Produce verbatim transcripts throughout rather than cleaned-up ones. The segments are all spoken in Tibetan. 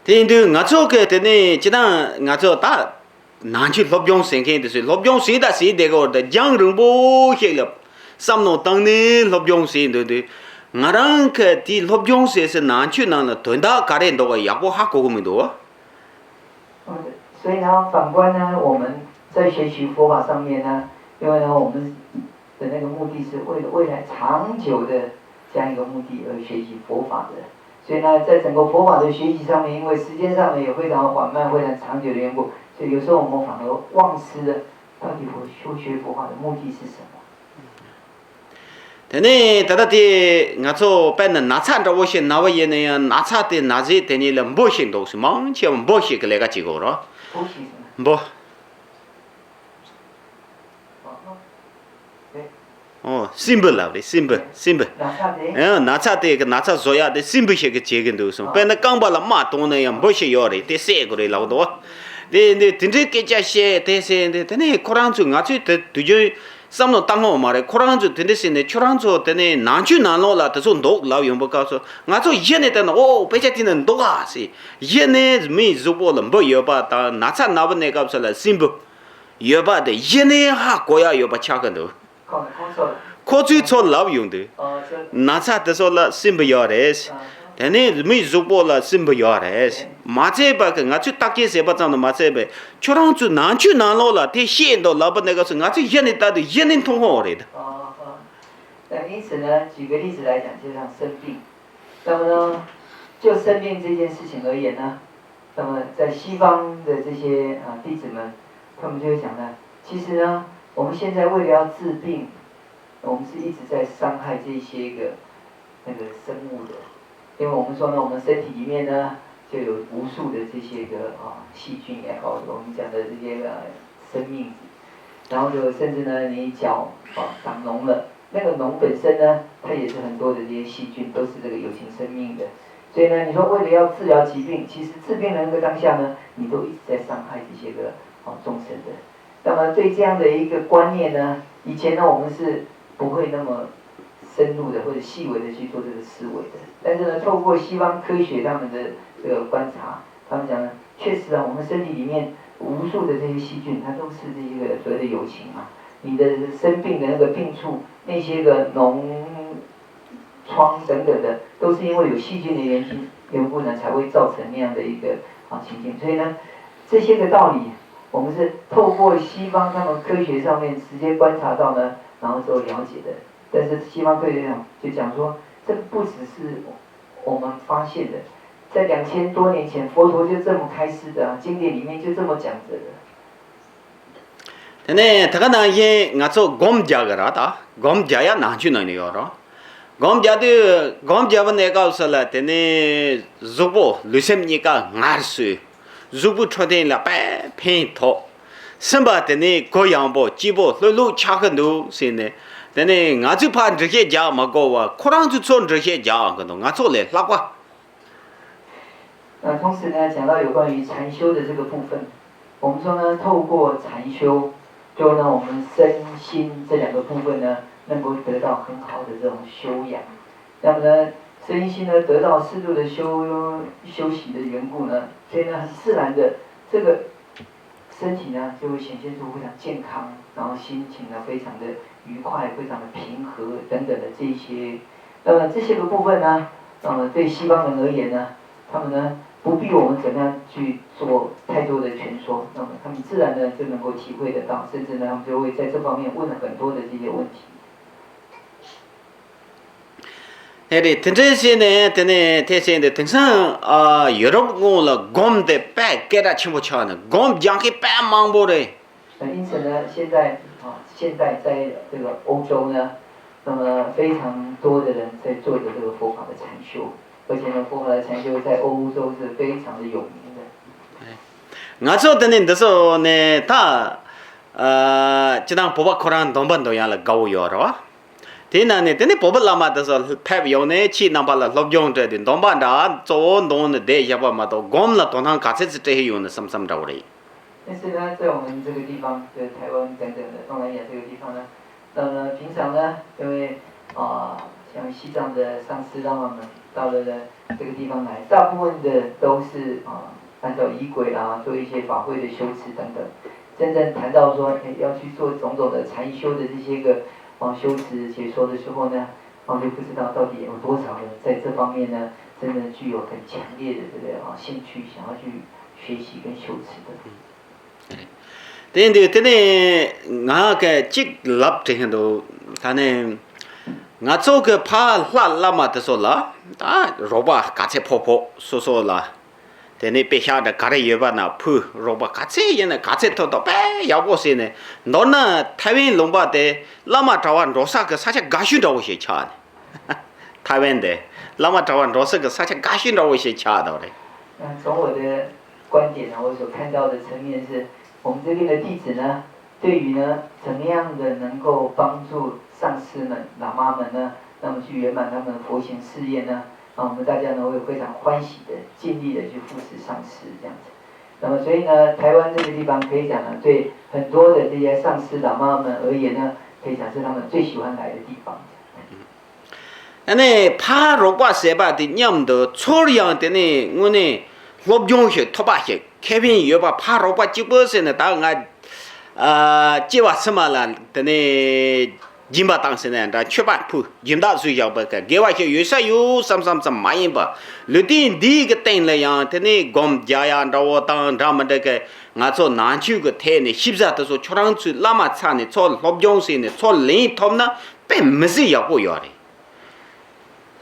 དེ་ཡིན་དུས་ང་ཚོ་གི་དེ་ནས་སྤྱིར་བཏང་ང་ཚོ་ད་ནང་ཆོས་སློབ་སྦྱོང་ཟེར་མཁན་དེ་ཚོས་སློབ་སྦྱོང་ཟེར་ད་ཟེར་བསྡད་ཀྱི་ཡོད་རེད། ད་རྒྱང་རིང་པོ་ཞིག་ལ་བསམ་མནོ་བཏང་ནས་སློབ་སྦྱོང་ཟེར་འདོད་དུས། ང་རང་གི་དེའི་སློབ་སྦྱོང་ཟེར་ཟེར་ནང་ཆོས་ནང་ལ་དོན་དག་ག་རེ་འདུག་ག་ཡག་པོ་ཧ་གོ་གི་མི་འདུག་བ། 所以呢，反观呢，我们在学习佛法上面呢，因为呢，我们的那个目的是为了未来长久的这样一个目的而学习佛法的。所以呢，在整个佛法的学习上面，因为时间上面也非常缓慢、非常长久的缘故，所以有时候我们反而忘失了到底我修学佛法的目的是什么。 དེ་ནས་ད་ལྟ་དེ་ང་ཚོ་དཔེར་ན་ན་ཚ་འདྲ་བོ་ཞིག་ན་བ་ཡིན་ན་ཡང་ན་ཚ་དེ་ན་ཟས་དེ་ཉིད་ལ་འབུ་ཞིག་འདུག་ཟེར། མང་ཆེ་བ་འབུ་ཞིག་གི་ལས་ཀ་བྱེད་དགོས་རོ། འབུ། ཨོ་སྲིན་འབུ་ལབ་རེད། སྲིན་འབུ་སྲིན་འབུ། ཨ་ན་ཚ་དེ་གི་ན་ཚ་བཟོ་ཡག་དེ་སྲིན་འབུ་ཞིག་གིས་བྱེད་ཀྱི་འདུག་གསུངས། དཔེར་ན་རྐང་པ་ལ་རྨ་བཏང་ན་ཡང་འབུ་ཞིག་ཡོད་རེད། དེ་བསད་དགོས་རེད་ལབ་འདུག་དེ་འདི་དེ་འདྲའི་སྐད་ཆ་བཤད་དེ་བཤད་དེ་དེ་ནས་ཁོ་རང་ཚོས་ང་ཚོས་དེ་དུས་རྒྱུན་བསམ་བློ་བཏང་ངོ་མ་རེད། ཁོ་རང་ཚོས་དེ་འདྲ་བཤད་ནས་ཁྱོད་རང་ཚོ་དེ་ནས་ནང་ཆོས་ནང་ལོགས་ལ་དེ་ཚོ་འདུག་ལབ་ཡོང་པའི་སྐབས་སུ་ང་ཚོ་གཞི་ནས་བལྟས་ན་ཨོ་དཔེ་ཆ་དེ་ནས་འདུག་ཨ་ཟེར། གཞི་ནས་མིའི་གཟུགས་པོ་ལ་འབུ་ཡོད་པ་དང་ན་ཚ་ན་བ་ནས་སྐབས་སུ་ལ་སྲིན་འབུ་ཡོད་པ་དེ་གཞི་ནས་ཧ་གོ་ཡག་ཡོད་པ་ཆགས་ཀྱི་འདུག་ཁོ་ཚོས་ཚོ་ལབ་ཡོང་དུས། ན་ཚ་དེ་ཚོ་ལ་སྲིན་འབུ་ཡོད་རེད། དེ་ནས་མིའི་གཟུགས་པོ་ལ་སྲིན་འབུ་ཡོད་རེད། མ་ཚད་པ་གི་ང་ཚོས་བརྟག་དཔྱད་བྱས་པ་ཙམ་དུ་མ་ཚད་པའི་ཁྱོད་རང་ཚོའི་ནང་ཆོས་ནང་ལོགས་ལ་དེ་བཤད་འདུག་ལབ་པ་ནས་སྐབས་སུ་ང་ཚོས་གཞི་ནས་ལྟ་དུས་གཞི་ནས་མཐོང་ཧོང་རེད། 那因此呢，举个例子来讲，就像生病。那么呢，就生病这件事情而言呢，那么在西方的这些啊弟子们，他们就会讲呢，其实呢，我们现在为了要治病，我们是一直在伤害这些个那个生物的，因为我们说呢，我们身体里面呢就有无数的这些个啊细菌也好，我们讲的这些个生命体，然后就甚至呢，你脚啊长脓了，那个脓本身呢，它也是很多的这些细菌，都是这个有形生命的。所以呢，你说为了要治疗疾病，其实治病的那个当下呢，你都一直在伤害这些个啊众生的。那么对这样的一个观念呢，以前呢我们是不会那么深入的或者细微的去做这个思维的。但是呢，透过西方科学他们的这个观察，他们讲呢，确实啊，我们身体里面无数的这些细菌，它都是这个所谓的有情啊。你的生病的那个病处，那些个脓疮等等的，都是因为有细菌的原因缘故呢，才会造成那样的一个啊情境。所以呢，这些个道理，我们是透过西方他们科学上面直接观察到呢，然后做了解的。但是西方科学上就讲说，这个不只是我们发现的，在两千多年前佛陀就这么开示的啊，经典里面就这么讲着的。 དེ་ནས་ད་ག་ནང་བཞིན་ང་ཚོ་སྒོམ་རྒྱག་གི་ར། ད་སྒོམ་རྒྱག་ཡ་ནང་ཆོས་ནང་ནས་ཡོད་རོ། སྒོམ་རྒྱག་དུས་སྒོམ་རྒྱག་པ་ནས་སྐབས་སུ་ལ་དེ་ནས་གཟུགས་པོ་ལུས་སེམས་གཉིས་ཀ་ངལ་གསོས། གཟུགས་པོའི་འཕྲོད་བསྟེན་ལ་དཔེ་ཕན་ཐོགས། སེམས་པ་དེ་ནས་གུ་ཡངས་པོ་སྐྱིད་པོ་ལྷོད་ལྷོད་ཆགས་ཀྱི་འདུག་ཟེར་ནས། དེ་ནས་ང་ཚོས་ཕར་འགྲེལ་བཤད་རྒྱག་མ་དགོས་པར་ཁོ་རང་ཚོས་ཚུར་འགྲེལ་བཤད་རྒྱག་ཡོང་གི་འདུག་ང་ཚོ་ལས་ལྷག་པ། 那同时呢，讲到有关于禅修的这个部分，我们说呢，透过禅修，就让我们身心这两个部分呢，能够得到很好的这种修养。那么呢，身心呢得到适度的休休息的缘故呢，所以呢，很自然的这个身体呢就会显现出非常健康，然后心情呢非常的愉快，非常的平和等等的这一些。那么这些个部分呢，那么对西方人而言呢，他们呢不必我们怎么样去做太多的劝说，那么他们自然呢就能够体会得到，甚至呢他们就会在这方面问了很多的这些问题。 ཨེ་རེད། དེ་འདྲའི་བྱས་ནས་དེ་ནས་དེ་བྱས་ནས་དེང་སང་ཨ་ཡུ་རོབ་ངོས་ལ་སྒོམ་དེ་དཔེ་སྐད་གྲགས་ཆེན་པོ་ཆགས་ནས་སྒོམ་རྒྱག་མཁན་དཔེ་མང་པོ་རེད། 那因此呢，现在啊，现在在这个欧洲呢，那么非常多的人在做着这个佛法的禅修，而且呢，佛法的禅修在欧洲是非常的有名的。 ང་ཚོ་དེ་ནས་འདི་ཚོ་ནས་ད་ཨ་སྤྱིར་བཏང་བོད་པ་ཁོ་རང་སྡོམ་པ་འདོན་ཡག་ལ་དགའ་བོ་ཡོད་རེད་བ། དེའི་ནང་ནས་དེ་ནས་བོད་པ་བླ་མ་དེ་ཚོ་ཕེབས་ཡོང་ནས་ཁྱེད་རྣམ་པ་ལ་སློབ་སྦྱོང་སྤྲད་དེ་སྡོམ་པ་འདྲ་གཙོ་བོ་འདོན་ནས་བསྡད་བཞག་པ་མ་གཏོགས་སྒོམ་ལ་དོ་སྣང་ག་ཚད་ཅིག་སྤྲད་ཡོང་ནས་བསམ་བསམ་འདྲ་བོ་རེད། 但是呢，在我们这个地方，就是台湾等等的东南亚这个地方呢，那么平常呢，因为啊、像西藏的上师喇嘛们到了这个地方来，大部分的都是啊按照仪轨啊做一些法会的修持等等。真正谈到说，哎，要去做种种的禅修的这些个啊修持解说的时候呢，我就不知道到底有多少人在这方面呢，真的具有很强烈的这个啊兴趣，想要去学习跟修持的。 དེ་འདི་དེ་ནས་ང་ག་གཅིག་ལབ་དྲན་འདུག་ད་ནས་ང་ཚོ་གི་ཕ་ལྷ་བླ་མ་དེ་ཚོ་ལ་ད་རོགས་པ་ག་ཚད་ཕོག་ཕོག་སོ་སོ་ལ་དེ་ནས་དཔེ་ཤག་འདྲ་ག་རེ་ཡོད་པ་ན་ཕུལ། རོགས་པ་ག་ཚད་ཡིན་ན་ག་ཚད་ཐོབ་ཐོབ་དཔེ་ཡག་པོ་ཟེར་ནས་མདོར་ན་ཐའེ་ཝན་ལུང་པ་དེ་བླ་མ་གྲྭ་བ་འགྲོ་ས་གི་ས་ཆ་དགའ་ཤོས་འདྲ་བོ་ཞིག་ཆགས་ནས། ཐའེ་ཝན་དེ་བླ་མ་གྲྭ་བ་འགྲོ་ས་གི་ས་ཆ་དགའ་ཤོས་འདྲ་བོ་ཞིག་ཆགས་འདུག་རེད། 嗯，从我的观点呢，我所看到的层面是，我们这边的弟子呢，对于呢，怎么样的能够帮助上师们、喇嘛们呢，那么去圆满他们的佛行事业呢，那我们大家呢会非常欢喜的，尽力的去扶持上师这样子。那么所以呢，台湾这个地方可以讲呢，对很多的这些上师喇嘛们而言呢，可以讲是他们最喜欢来的地方。 ཨ་ནི་ཕ་རོགས་པ་ཟེར་བ་དེ་མཉམ་དུ་ཚུར་ཡང་དེ་ནས་དངོས་གནས་སློབ་སྦྱོང་ཞིག་ཐོབ་པ་ཞིག་ཁེ་ཕན་ཡོད་པ། ཕ་རོགས་པ་གཅིག་པུ་ཟེར་ནས་ད་ང་ཨ་སྐྱེ་བ་ཕྱི་མ་ལ་དེ་ནས་སྦྱིན་པ་བཏང་ཟེར་ནས་འདྲ་མཆོད་པ་ཕུལ། སྦྱིན་བདག་བཟོས་བཞག་པ་ག་དགེ་བ་ཞིག་ཡོད་ས་ཡོད་བསམ་བསམ་ཙམ་མ་ཡིན་པ། ལུས་རྟེན་འདིའི་གི་སྟེང་ལ་ཡང་དེ་ནས་སྒོམ་རྒྱག་ཡ་འདྲ་བོ་དང་འདྲ་མི་འདྲ་གི་ང་ཚོ་ནང་ཆོས་ཀྱི་ཐད་ནས་ཤེས་བྱ་དེ་ཚོ་ཁྱོད་རང་ཚོའི་བླ་མ་ཚ་ནས་ཚུར་སློབ་སྦྱོང་བྱས་ནས་ཚུར་ལེན་ཐུབ་ན་དཔེ་མི་སྲིད་ཡག་པོ་ཡོད་རེད།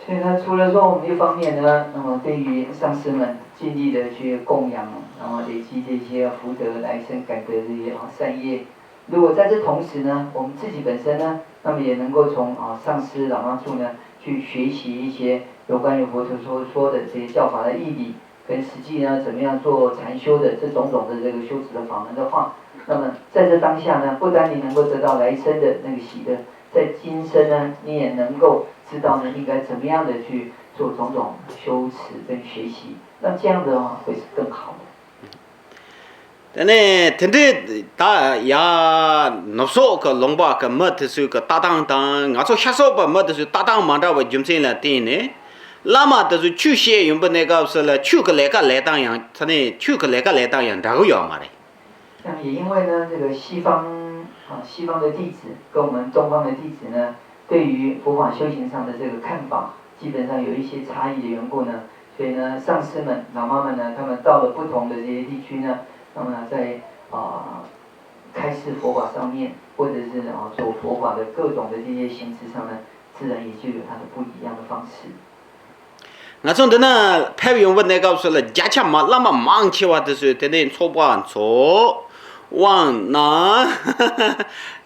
所以呢，除了说我们一方面呢，那么对于上师们尽力的去供养，那么累积这些福德、来生感得这些啊善业，如果在这同时呢，我们自己本身呢，那么也能够从啊上师喇嘛处呢去学习一些有关于佛陀所说的这些教法的义理，跟实际呢怎么样做禅修的这种种的这个修持的法门的话，那么在这当下呢，不单你能够得到来生的那个喜乐，在今生呢，你也能够知道呢应该怎么样的去做种种修持跟学习，那这样的话会是更好的。 དེ་ནས་དེ་འདྲའི་ད་ཡ་ནུབ་སོག་གི་ལུང་པ་གི་མི་དེ་ཚོའི་གི་ལྟ་སྟངས་དང་ང་ཚོ་ཤར་སོག་པ་མི་དེ་ཚོའི་ལྟ་སྟངས་མ་འདྲ་བའི་རྒྱུ་མཚན་ལ་བརྟེན་ནས་བླ་མ་དེ་ཚོས་ཆོས་བཤད་ཡོང་པའི་གནས་སྐབས་སུ་ལ་ཆོས་ཀྱི་ལས་ཀ་ལས་སྟངས་ཡང་ད་ནས་ཆོས་ཀྱི་ལས་ཀ་ལས་སྟངས་ཡང་འདྲ་གི་ཡོད་མ་རེད། 那么也因为呢，这个西方啊，西方的弟子跟我们东方的弟子呢，对于佛法修行上的这个看法，基本上有一些差异的缘故呢，所以呢，上师们、喇嘛们呢，他们到了不同的这些地区呢，那么在啊、开示佛法上面，或者是啊做佛法的各种的这些行持上呢，自然也就有它的不一样的方式。 ང་ཚོ་འདི་ན་ཕེབས་ཡོང་བའི་གནས་སྐབས་སུ་ལ་བརྒྱ་ཆ་མ་བླ་མ་མང་ཆེ་བ་དེ་ཚོས་དེ་ནས་ཚོགས་པ་ཚོ་དབང་གནང་།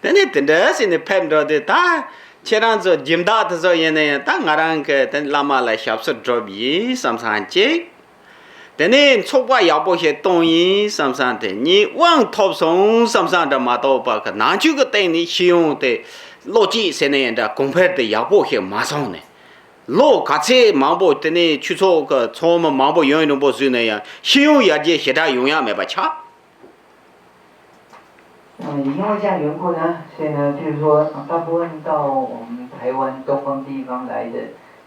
དེ་ནས་དེ་འདྲ་ཟེར་ནས་ཕེབས་འགྲོ་དུས་ད་ཁྱེད་རང་ཚོ་སྦྱིན་བདག་དེ་ཚོ་ཡིན་ན་ཡང་ད་ང་རང་གི་དེ་བླ་མ་ལ་ཞབས་སུ་སྒྲུབ་ཡིན་བསམ་བསམ་ཅིག་དེ་ནས་ཚོགས་པ་ཡག་པོ་ཞིག་གཏོང་ཡིན་བསམ་བསམ་དེ་གཉིས་དབང་ཐོབ་སོང་བསམ་བསམ་འདྲ་མ་གཏོགས་པ་གི་ནང་ཆོས་ཀྱི་སྟེང་ནས་ཤེས་ཡོན་དེ་བློ་སྐྱེད་ཟེར་ན་ཡང་འདྲ་གོང་འཕེལ་དེ་ཡག་པོ་ཞིག་མ་སོང་ནས། ལོ་ག་ཚད་མང་པོ་དེ་ནས་ཆོས་ཚོགས་ཀྱི་ཚོགས་མི་མང་པོ་ཡོང་རིང་པོ་བཟོས་ན་ཡང་ཤེས་ཡོན་ཡར་རྒྱས་ཞེ་དྲག་ཡོང་ཡ་མེད་པ་ཆགས། 那么也因为这样缘故呢，所以呢，譬如说，啊大部分到我们台湾东方地方来的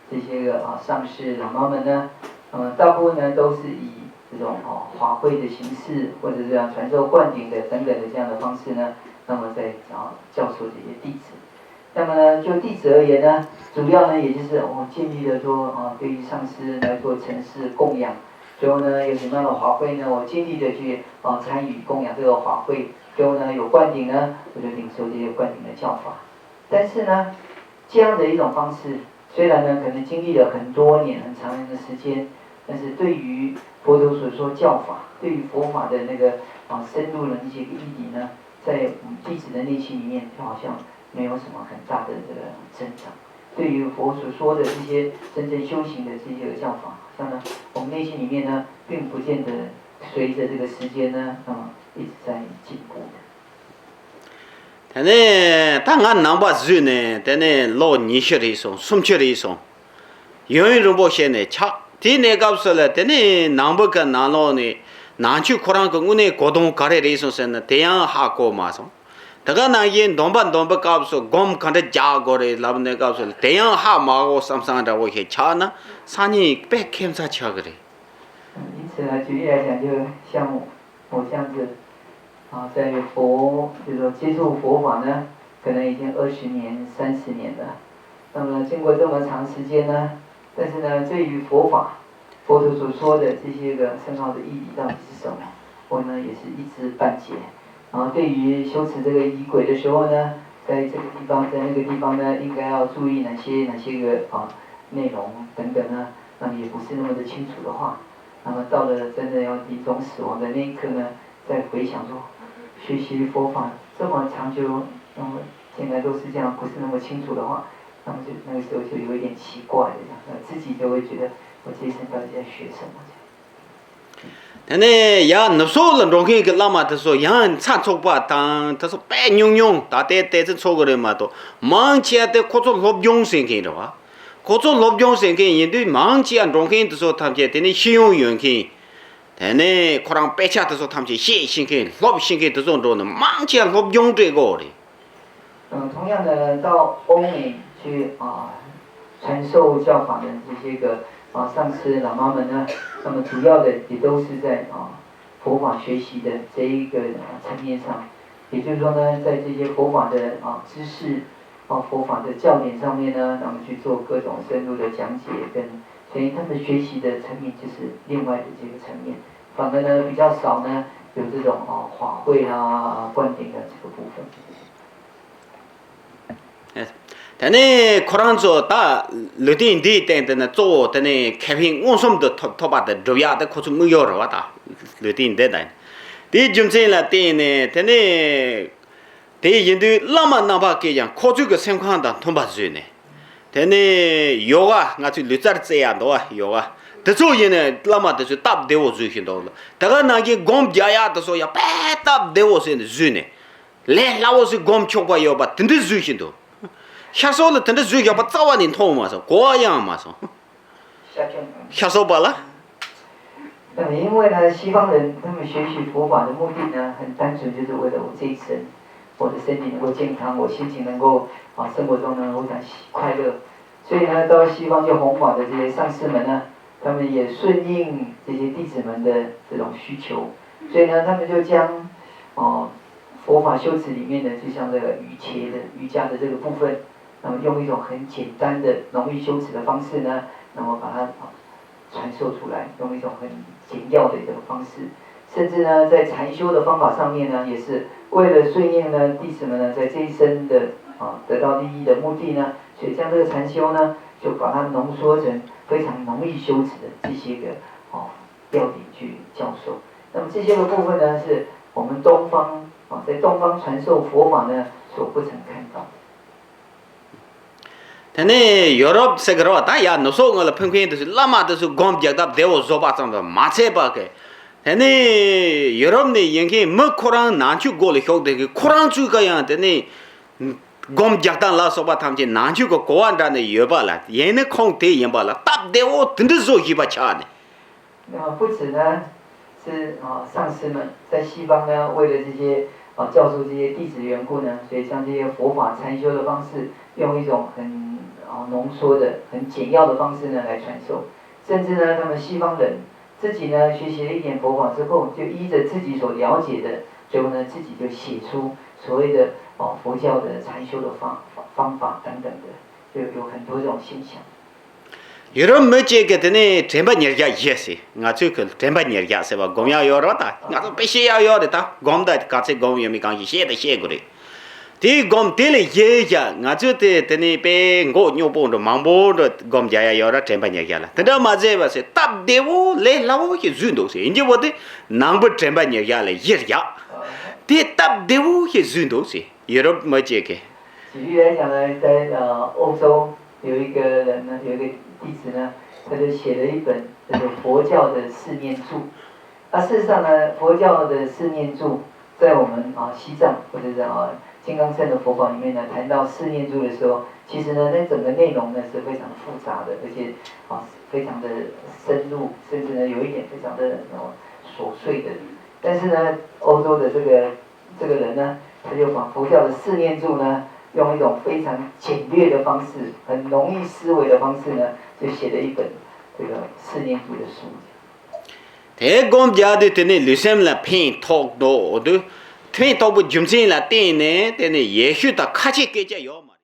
这些个啊上师喇嘛们呢，那么大部分呢都是以这种啊法会的形式，或者是这样传授灌顶的等等的这样的方式呢，那么在啊教授这些弟子。 那么呢，就弟子而言呢，主要呢，也就是我尽力的说啊，对于上师来做陈示供养。最后呢，有什么样的法会呢，我尽力的去啊参与供养这个法会。最后呢，有灌顶呢，我就领受这些灌顶的教法。但是呢，这样的一种方式，虽然呢可能经历了很多年、很长的时间，但是对于佛陀所说教法，对于佛法的那个啊深入的那些个义理呢，在我们弟子的内心里面，就好像没有什么很大的这个增长。对于佛所说的这些真正修行的这些个教法，好像呢，我们内心里面呢，并不见得随着这个时间呢，那么一直在进步的。 དེ་ནས་ད་ང་ནང་པ་བཟོས་ནས་དེ་ནས་ལོ་ཉི་ཤུ་རེད་སོང་། སུམ་ཅུ་རེད་སོང་། ཡུན་རིང་པོ་བྱས་ནས་ཆགས། དེའི་གནས་སྐབས་སུ་ལ་དེ་ནས་ནང་པ་གི་ནང་ལོགས་ནས་ནང་ཆོས་ཁོ་རང་གི་དངོས་གནས་གོ་དོན་ག་རེ་རེད་སོང་ཟེར་ན་དེ་ཡང་ཧ་གོ་མ་སོང་། དེ་ག་ནང་བཞིན་སྡོམ་པ་འདོན་པའི་སྐབས་སུ་སྒོམ་ག་འདྲ་རྒྱག་དགོས་རེད་ལབ་ནས་སྐབས་སུ་དེ་ཡང་ཧ་མ་གོ་བསམ་བསམ་འདྲ་བོ་ཞིག་ཆགས་ན་སང་ཉིན་དཔེ་ཁྱད་མཚར་ཆགས་ཀྱི་རེད། 因此呢，举例来讲，就像我这样子啊，在佛，就是说接触佛法呢，可能已经二十年、三十年了。那么经过这么长时间呢，但是呢，对于佛法，佛陀所说的这些个深奥的意义到底是什么，我呢也是一知半解。然后对于修持这个仪轨的时候呢，在这个地方，在那个地方呢，应该要注意哪些哪些个啊内容等等呢，那么也不是那么的清楚的话，那么到了真的要临终死亡的那一刻呢，再回想说，学习佛法这么长久，那么现在都是这样，不是那么清楚的话，那么就那个时候就有一点奇怪的样子，自己就会觉得我这一生到底在学什么这样。 དེ་ནས་ཡང་ནུབ་སོག་ལ་འགྲོ་མཁན་གྱི་བླ་མ་དེ་ཚོ་ཡང་ཚ་འཚུགས་པ་དང་དེ་ཚོ་དཔེ་ཉུང་ཉུང་ད་ལྟའི་བལྟས་ཚེ་འཚུགས་ཀྱི་རེད་མ་གཏོགས་མང་ཆེ་བ་དེ་ཁོ་ཚོ་སློབ་སྦྱོང་ཟེར་མཁན་རེད་བ། ཁོ་ཚོ་སློབ་སྦྱོང་ཟེར་མཁན་ཡིན་དུས་མང་ཆེ་བ་འགྲོ་མཁན་དེ་ཚོ་ཐམས་ཅད་དེ་ནི་ཤེས་ཡོན་ཡོད་མཁན། དེ་ནས་ཁོ་རང་དཔེ་ཆ་དེ་ཚོ་ཐམས་ཅད་ཤེས་ཤེས་མཁན་སློབ་ཤེས་མཁན་དེ་ཚོ་འགྲོ་ནི་མང་ཆེ་བ་སློབ་སྦྱོང་སྤྲད་དགོས་རེད། 嗯，同样的，到欧美去啊、传授教法的这些个啊、上师喇嘛们呢，那么主要的也都是在啊、佛法学习的这一个啊、层面上，也就是说呢，在这些佛法的啊、知识啊、佛法的教典上面呢，那么去做各种深入的讲解跟，所以他们学习的层面就是另外的这个层面，反而呢比较少呢有这种啊、法会啊、灌顶的这个部分。 དེ་ནས་ཁོ་རང་ཚོ་ད་ལུས་རྟེན་འདིའི་སྟེང་དེ་ནས་གཙོ་བོ་དེ་ནས་ཁེ་ཕན་མངོན་སུམ་དུ་ཐོབ་ཐོབ་པ་དེ་སྒྲུབ་ཡག་དེ་ཁོ་ཚོ་དམིགས་ཡུལ་རེད་བ། ད་ལུས་རྟེན་འདི་དང་དེའི་རྒྱུ་མཚན་ལ་བརྟེན་ནས་དེ་ནས་དེ་ཡིན་དུས་བླ་མ་རྣམ་པ་ཀྱིས་ཀྱང་ཁོ་ཚོའི་གི་སེམས་ཁམས་དང་མཐུན་པ་བཟོས་ནས་དེ་ནས་ཡོ་ག་ང་ཚོའི་ལུས་རྩལ་རྩེ་ཡག་འདུག་བ། ཡོ་ག་དེ་ཚོ་ཡིན་ནས་བླ་མ་དེ་ཚོས་སྟབས་བདེ་བོ་བཟོས་ཤིག་འདུག་ལ། དེ་ག་ནང་བཞིན་སྒོམ་རྒྱག་ཡག་དེ་ཚོ་ཡང་དཔེ་སྟབས་བདེ་བོ་བཟོས་ནས་བཟོས་ནས། ལས་སླ་བོ་ཞིག་སྒོམ་ཆོག་པ་ཡོད་པ་དེ་འདྲ་བཟོས་བཞིན་འདུག་ཤར་ཕྱོགས་ལ་དེ་འདྲ་བཟོས་བཞག་པ་རྩ་བ་ནས་མཐོང་མ་སོང་། གོ་བ་ཡང་མ་སོང་། 下降。 ཤར་ཕྱོགས་པ་ལ། 那么因为呢，西方人他们学习佛法的目的呢，很单纯，就是为了我这一生，我的身体能够健康，我心情能够啊，生活中呢，我想快乐。所以呢，到西方去弘法的这些上师们呢，他们也顺应这些弟子们的这种需求，所以呢，他们就将哦佛法修持里面的，就像这个瑜伽的瑜伽的这个部分，那么用一种很简单的、容易修持的方式呢，那么把它啊传授出来，用一种很简要的一种方式。甚至呢，在禅修的方法上面呢，也是为了顺应呢弟子们呢在这一生的啊得到利益的目的呢，所以将这个禅修呢，就把它浓缩成非常容易修持的这些个哦要点去教授。那么这些个部分呢，是我们东方啊在东方传授佛法呢所不曾看到的。 དེ་ནས་ཡོ་རོབ་ཟེར་གི་རེད་བ། ད་ཡ་ནུབ་ཕྱོགས་ངོས་ལ་ཕེབས་མཁན་དེ་ཚོས་བླ་མ་དེ་ཚོས་སྒོམ་རྒྱག་སྟབས་བདེ་བོ་བཟོས་པ་ཙམ་དུ་མ་ཚད་པ་གི། དེ་ནས་ཡོ་རོབ་ནས་ཡིན་མཁན་མི་ཁོ་རང་ནང་ཆོས་སྒོ་ལ་ཞུགས་བསྡད་མཁན་ཁོ་རང་ཚོས་ཀ་ཡང་དེ་ནས་སྒོམ་རྒྱག་སྟངས་ལ་སོགས་པ་ཐམས་ཅད་ནང་ཆོས་ཀྱི་གོ་བ་འདྲ་ནས་ཡོད་པ་ལ། ཡིན་ནའི་ཁོང་དེ་ཡིན་པ་ལ་སྟབས་བདེ་བོ་དེ་འདྲ་བཟོ་ཤེས་པ་ཆགས་ནས། 那么不止呢，是啊，上师们在西方呢，为了这些啊教授这些弟子的缘故呢，所以将这些佛法禅修的方式，用一种很啊浓缩的、很简要的方式呢来传授。甚至呢，他们西方人自己呢学习了一点佛法之后，就依着自己所了解的，最后呢自己就写出所谓的哦佛教的禅修的方方法等等的，就有很多这种现象。 ཡུ་རོབ་མི་གཅིག་གིས་དེ་ནས་དྲན་པ་ཉེར་བཞག་བཞེས་ཟེར། ང་ཚོས་ཁོ་དྲན་པ་ཉེར་བཞག་ཟེར་བ་སྒོམ་ཡག་ཡོད་རེད་བ། ད་ང་ཚོ་དཔེ་ཤེས་ཡག་ཡོད་རེད། ད་སྒོམ་ད་ག་ཚད་སྒོམ་ཡོད་མེད་གང་ཞིག་ཤེས་ད་ཤེས་དགོས་རེད། དེའི་སྒོམ་དེ་ལས་གཞན་ཞིག་ང་ཚོས་དེ་དེ་ནས་དཔེ་མགོ་རྙོག་པོ་འདྲ་མང་པོ་འདྲ་སྒོམ་རྒྱག་ཡག་ཡོད་རེད། དྲན་པ་ཉེར་བཞག་ལ་དེ་འདྲ་མ་ཟེར་བ་ཟེར། སྟབས་བདེ་བོ་ལས་སླ་བོ་ཞིག་བཟོས་འདུག་ཟེར། ཡིན་གྱི་བོ་དེ་ནང་པའི་དྲན་པ་ཉེར་བཞག་ལ་གཞིར་བཞག་དེ་སྟབས་བདེ་བོ་ཞིག་བཟོས་འདུག་ཟེར། ཡུ་རོབ་མི་གཅིག་གིས། 举例来讲呢，在呃欧洲有一个人呢，有一个弟子呢，他就写了一本这个佛教的四念住。那事实上呢，佛教的四念住在我们啊西藏或者是啊金刚乘的佛法里面呢，谈到四念住的时候，其实呢，那整个内容呢是非常的复杂的，而且啊非常的深入，甚至呢有一点非常的呃琐碎的。但是呢，欧洲的这个这个人呢，他就把佛教的四念住呢，用一种非常简略的方式、很容易思维的方式呢，就写了一本这个四念住的书。 དེ་སྒོམ་རྒྱག་དུས་དེ་ནས་ལུས་སེམས་ལ་ཕན་ཐོགས་འདུག་དུས། ཕན་ཐོགས་པའི་རྒྱུ་མཚན་ལ་བརྟེན་ནས་དེ་ནས་ཡེ་ཤུ་དང་ཁ་ཆེ་སྐད་ཆ་ཡོད་མ།